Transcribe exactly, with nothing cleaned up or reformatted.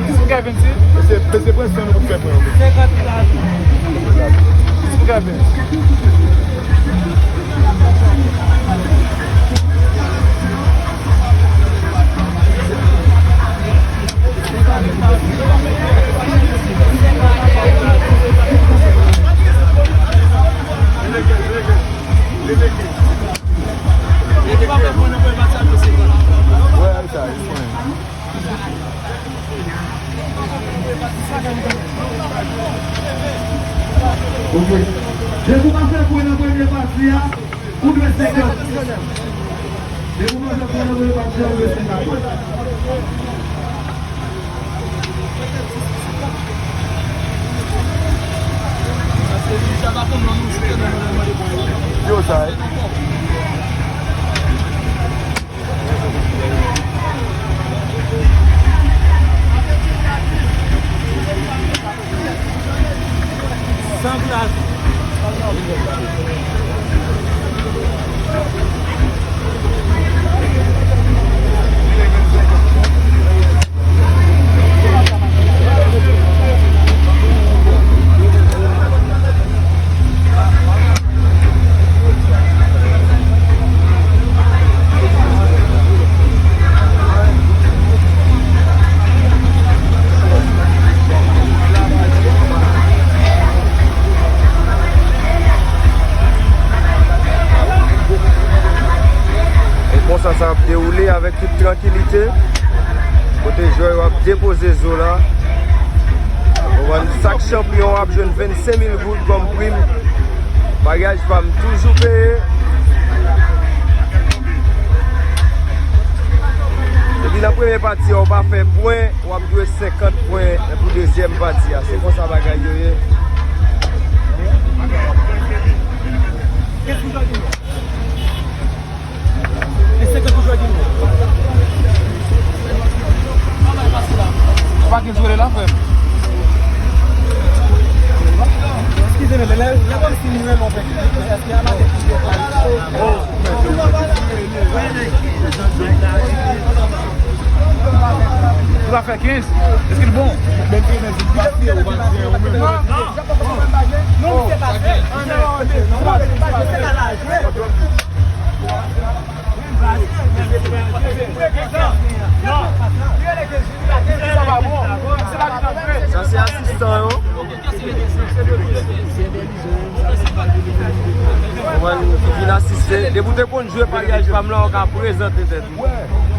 Dis pou Kevin, si. Mesye, mesye, pran san nou pou fè pran. Senkant dola. Dis pou Kevin. Ok. Depi w pa fè pwen nan premye pati a, ou dwe senkant. Depi w pa fè pwen nan premye pati a, ou dwe senkant. Yo, sa, eh. E konsa sa ap dewoule avèk tout trankilite. Kote jwè yo ap depoze zo la. Ou konprann, chak chanpyon ap jwenn vennsenk mil goud kòm prim. Paryaj pa m toujou peye. Depi nan premye pati a, ou pa fè pwen, w ap jwe senkant pwen pou dezyèm pati a. Se konsa bagay yo ye. E senkant pou jwè ki nou. Ou pa gen jwere la, frè m. Eskize m, lè, lè, lè kòmsi nou renmen w fè klik, men èske a maten ki fè kalik? Ou pa fè kenz? Èske l bon? Non, se pa vre. Non, se pa vre. Sa se asistan yo. Ou konprann, ki vin asiste. Depi w te konn jwe paryaj pa m la, ou ka prezante tèt ou.